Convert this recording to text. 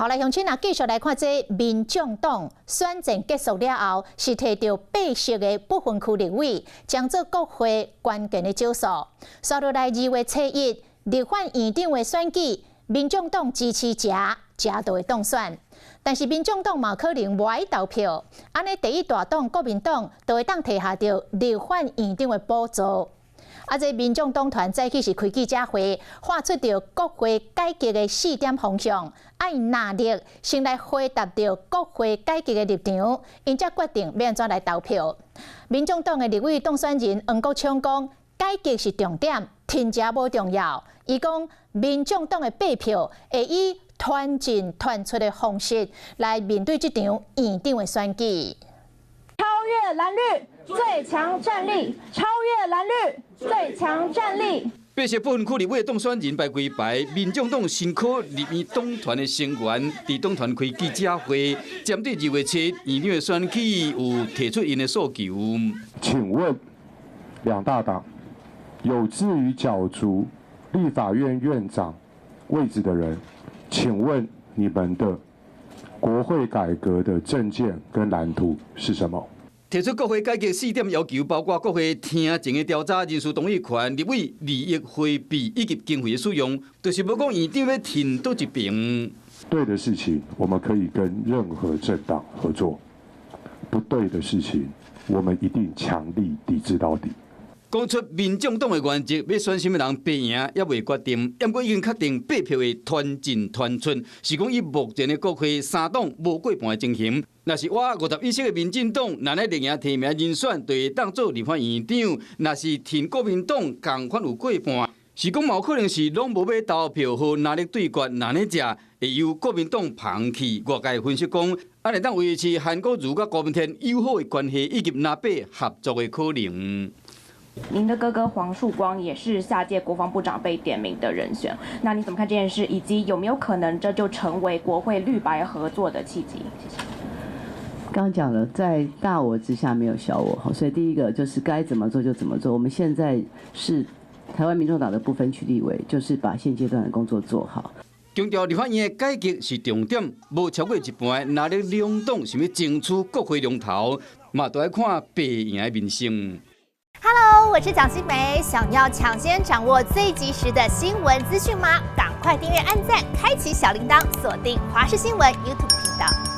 好來，鄉親啊，繼續來看這民眾黨選戰結束了後，是提著白色的不分區立委，將做國會關鍵的少數。紲落來2月初1，立法院長的選舉，民眾黨支持者才就會當選。但是民眾黨嘛可能無愛投票，按呢第一大黨國民黨就會當提下著立法院長的寶座。啊！這民眾黨團早起是開記者會，畫出著國會改革的四點方向，愛拿力先來回答著國會改革的立場，𪜶才決定欲按怎來投票。民眾黨的立委當選人黃國昌講，改革是重點，提名無重要。伊講，民眾黨的白票會以團進團出的方式來面對這場院長的選舉。超越藍綠最強戰力，超越藍綠最強戰力。白色不分區立委當選人排規排，民眾黨新科立院黨團的成員佇黨團開記者會，針對2月7院長的選舉有提出𪜶的訴求。請問兩大黨有志於角逐立法院院長位置的人，請問你們的國會改革的政見跟藍圖是什麼？提出國會改革四點要求，包括國會聽證的調查、人事動議權、立委利益迴避以及經費的使用，就是無講院長欲挺佗一爿。對的事情，我們可以跟任何政黨合作；不對的事情，我們一定強力抵制到底。講出民眾黨的原則，欲選啥物人白贏猶未決定，毋過已經確定白票會團進團出，是講以目前的國會三黨無過半的情形，若是倚51席的民進黨，若咧力贏提名人選，就會當做立法院長；若是挺國民黨，仝款有過半，是講嘛有可能是攏無欲投票，予藍綠對決，按呢才會由國民黨捧去。外界分析講，按呢會當維持韓國瑜佮高虹天友好的關係，以及藍白合作的可能。您的哥哥黃樹光也是下屆國防部長被點名的人選，那你怎麼看這件事，以及有沒有可能這就成為國會綠白合作的契機？謝謝。剛剛講了，在大我之下沒有小我，所以第一個就是該怎麼做就怎麼做。我們現在是台灣民眾黨的不分區立委，就是把現階段的工作做好。強調立法院的改革是重點，無超過一半的藍綠兩黨想欲爭取國會龍頭，嘛都愛看白贏的面色。 Hello，我是蔣新梅，想要搶先掌握最及時的新聞資訊嗎？趕快訂閱、按讚、開啟小鈴鐺，鎖定華視新聞 YouTube 頻道。